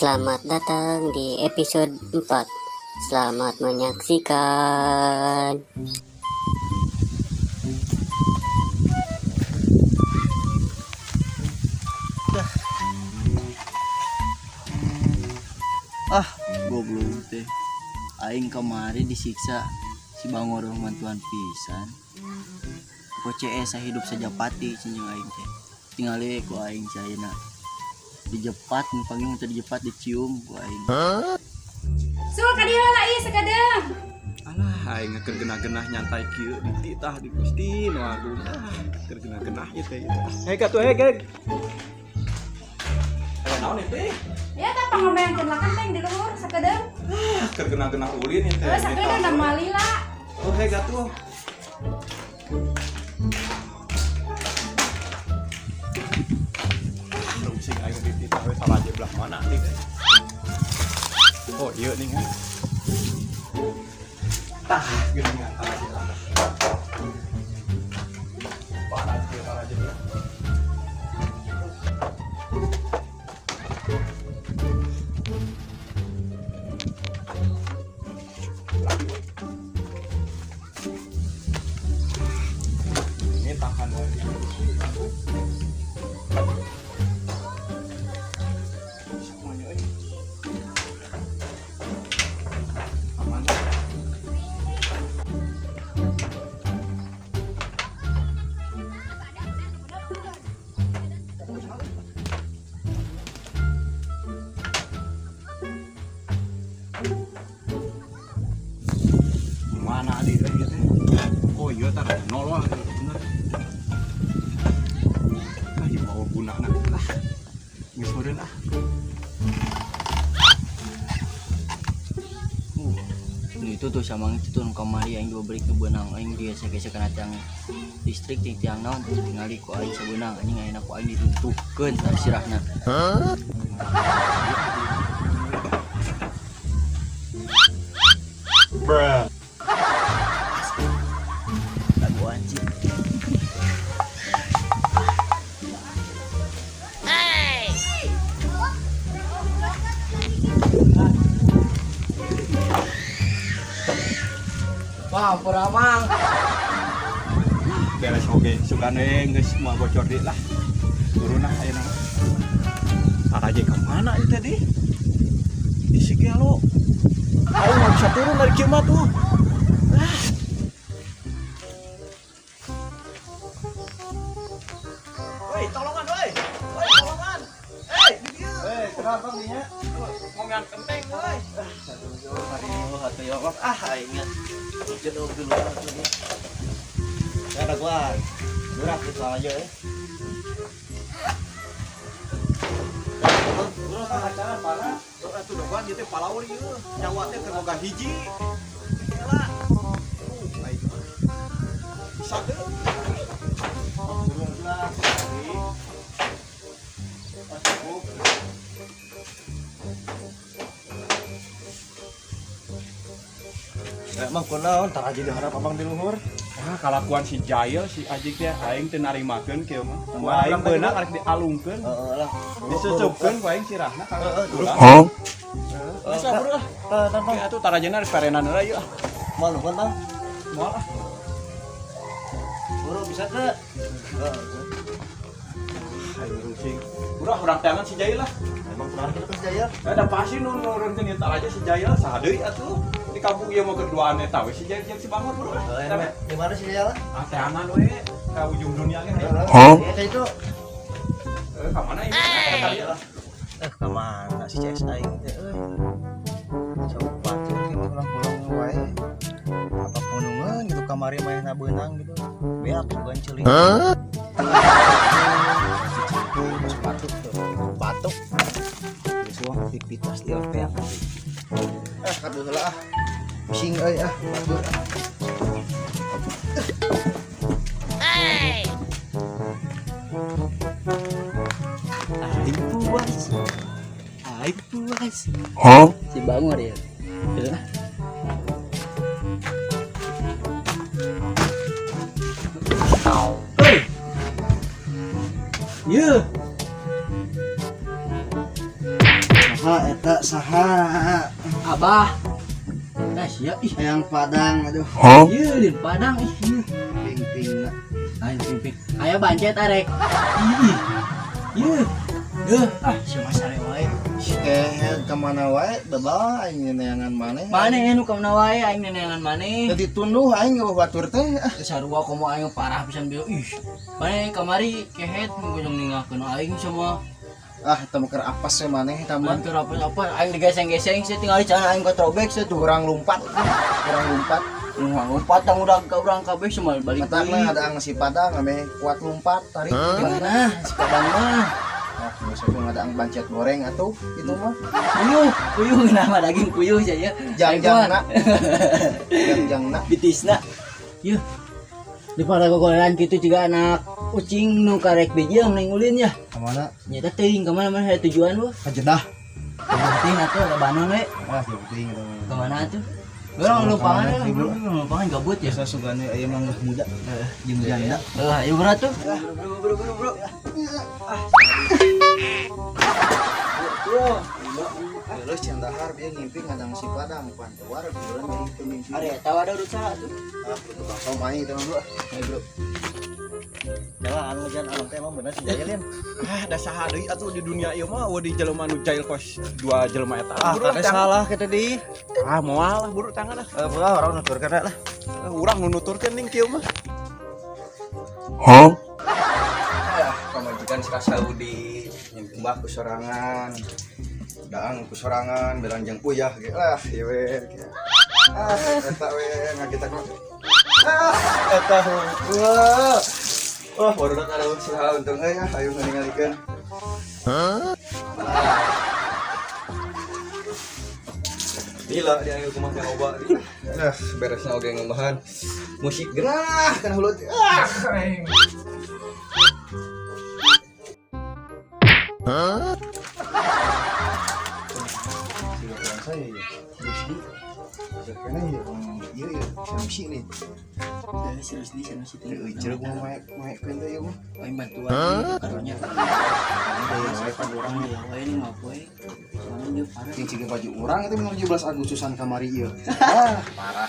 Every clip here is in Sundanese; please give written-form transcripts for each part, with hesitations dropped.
Selamat datang di episode 4. Selamat menyaksikan. Ah, goblok teh. Aing kamari disiksa si Bangor mantuan pisan. Ko CS hidup sajapati cinjung aing teh. Tingali ku aing caina. Dijepat nu teh dijepat dicium ku aing. Sul ka dieu heula ieu sakedeung. Alah, aing keur genah-genah nyantai kieu dititah di Gusti nu agung. Ah, keur genah-genah ieu teh. Hei katuh hei, geg. Aya naon ieu teh? Ya tah pangomeankeun lakan teh di luhur sakedeung. Ah, keur genah-genah ulin ieu teh. Heuh sakedeung da moal lila. Oh, hei katuh. Rungsing aing dititah we salah aja belah mana nih teh. Oh, iya nih kan. Tah, geuningan salah aja lah. Parah aja, parah aja dia. Ini tahan lagi. Semuanya, eh. Aman. Mana adik teh gitu? Oh iya tar nolong bener. Ah, di bawah gunana lah. Geus meureun ah. Itu tuh sama itu tuh nu kamari aing dua beri ke beunang aing digesek-gesek kana tiang listrik ting tiang naon tingali ku aing sabeunang anjing ayeuna ku aing ditutukeun tah sirahna. Bruh. Lagu anjing. Wah, ampun amang. Beres oge, sugan we geus moal bocor deui lah. Turun lah ayeuna. Araje ka mana ieu tadi? Di Sigalo. Aing mah bisa turun dari kieu mah tuh. Ah. Woi, tolongan woi. Woi, tolongan. Hei, di dieu. Hei, kenapa nih ya? Ngomean kenteng woi. Aduh, atuh ya Allah. Ah, aing nya. Jodoh dulu atuh nih. Ya ada gua. Murah gitu aja ya. Bro, tah parah. Atuh dogan ieu teh palaur ieu. Nyawa teh keur boga hiji. Kela. Aing mah. Bisa teu? Turun lah. Ah, cukup. Emang kunaon tar aja diharap abang di luhur. Ah, kalakuan si Jail si Ajik teh aing teu narimakeun kieu mah. Ku aing beunang arek dialungkeun. Heeh lah. Disucupkeun ku aing sirahna ka. Heeh. Geus lah bro ah. Tah, tah, Oke, atuh tarajana rek parenan heula ieu ah. Moal nuhun, Bang. Moal ah. Buru bisa teu? Heeh. Ayo rusing. Bro, urang teangan si Jail lah. Emang kurang kitu si Jail? Ada pasti nu nurunkeun ieu taraja si Jail saha deui atuh. Di kampung ieu mah keduaan eta we si Jail jeung si Bangor bro. Heeh, di mana si Jail? Ah, teangan we ka ujung dunia ge hayu. Hah? Iya itu. Ka mana ieu? Ka dieu lah. Ka mana si CS aing teh euy. Saupat teh pulang-pulang wae. Apa punungeun gitu kamari manehna beunang gitu. Beak sugan ceuling. Hah? Sepatu tuh, batuk. Geus wah aktivitas di beak. Ah, kadu heula ah. Pusing euy ah, batur ah. Aing puas. Aing puas. Huh? Si Bangor ya. Gitu lah. Hei. Ye. Nah, eta Eta saha? Abah. Nah, sia ih. Hayang padang, aduh. Ieu lin padang ih. Ping-ping. Lain ping-ping. Aya bancet arek. Ih. Ieu. Deuh, ah si Mas sare wae. Eh, kemana wae bebal aing neangan maneh. Maneh nu kamana wae aing neneangan maneh. Jadi tunduh aing euweuh batur teh. Ah, Sarua komo aing parah pisan bieu. Ih. Maneh kamari kehet nu gojong ninggalkeun aing sama. Ah, eta mah keur apas we maneh eta mah. Mun keur apa-apa aing digeseng-geseng sih tinggal celana aing kotrobek sih tuh. Kurang lompat. Kurang lompat. Lompat tang udah ka urang kabeh semua balik Matak deui. lah ada ang si padang ame kuat lompat tarik. Nah, si padang mah. Ah, geus we ada ang bancet goreng atuh itu mah. Puyuh, puyuh nama daging puyuh saya. Jang-jangna. Jang-jangna. Bitisna. Yuh. Di pada gogoleran kitu juga anak ucing nu karek bijil mending ulin ya. Kemana? Nyata teuing ka mana mana aya tujuan lu. Ka Jeddah. Penting atuh Lebanon we. Ah, jauh teuing eta mah. Ka mana atuh? Urang lumpangan, Kamana, bro? lumpangan gabut ya. Biasa sugane aya manggah muda jeung janda. Eh, ayo berat tuh. Bro, bro, bro, bro. Terus cendahar dia ngimpi ngadang si padang pantuar kebetulan jadi itu mimpi. Are tahu ada usaha tuh. Ah, tukang somai itu mah, bro. Ayo, bro. Jalan anu jan alam teh emang bener si Jailin. Ah, da saha deui atuh di dunia ieu mah euweuh di jelema nu jail kos dua jelema eta. Ah, Buru lah, kada tangan. salah kita di. Ah, moal lah buru tangan ah. Eh, ulah orang nuturkeun lah. Ah, urang nu nuturkeun ning kieu mah. Ah, pamajikan si Saudi nyumbah ku sorangan. Daang ku sorangan, belang jeung uyah ge lah ieu we. Ah, eta we ngagita mah. Ah, eta hungkul. Wah, baru ada usaha untung euy ah, ayo ningalikeun. Gila dia ayo kumaha loba. Nah, beresna oge ngembahan musik gerah kana hulu. Ah, aing. Si orang saya ya. Rusdi. Karena ya, iya ya, Sanusi nih. Dari si Rusdi, Sanusi teh. Euy, jeruk mau maekeun teh ieu mah. Aing bantuan karunya. Iya, wae pan urang Urang ya wae ini mah poe. Soalnya dia parah. Yang ciga baju urang itu minum 17 Agustusan kamari ieu. Ah, parah.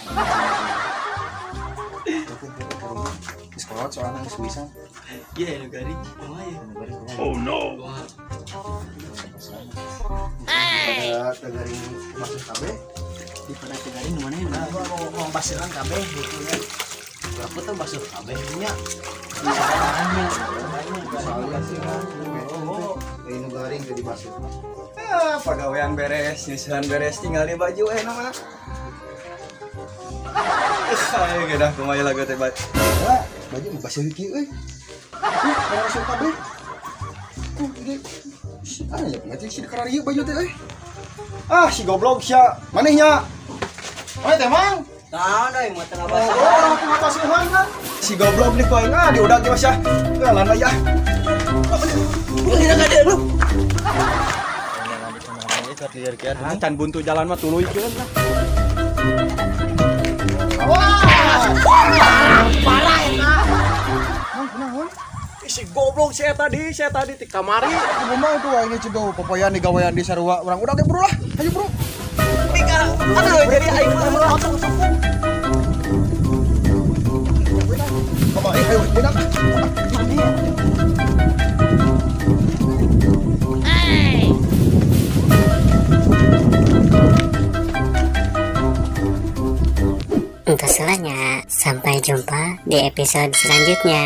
Di sekolah soalnya geus wisan. Iya, nu garing. Kumaha ya? Oh no. Kumaha? Ada garing masuk kabeh. Di pada teu garing nu mana ya? Nah, gua mau basiran kabeh gitu ya. Aku tuh basuh kabeh nya. Soalnya sih oh, ini garing jadi basuh. Ah, pagawean beres, nyusuhan beres, tinggal di baju eh nama. Ayo gedah kumaha lagu teh baju. Wah, baju mah basuh kieu euy. Ih, basuh kabeh. Ini ah ya mati sih kararieu baju teh euy. Ah, si goblok sia. Maneh nya? Maneh teh mang? Nah, da mah tengah basah. Oh, aku mah basuhan kan. Si goblok nih ku aing ah diudag ge mah sia. Ngalan aya. Ah, can buntu jalan mah tuluykeun lah. Mang kunaon? Ih, si goblok saya tadi ti kamari. Aku mau tuh aing cegah popoyan digawean di sarua urang udah ge bro lah. Ayo bro. Aduh, jadi aing mah Kama ayo benang. Untuk selanjutnya, sampai jumpa di episode selanjutnya.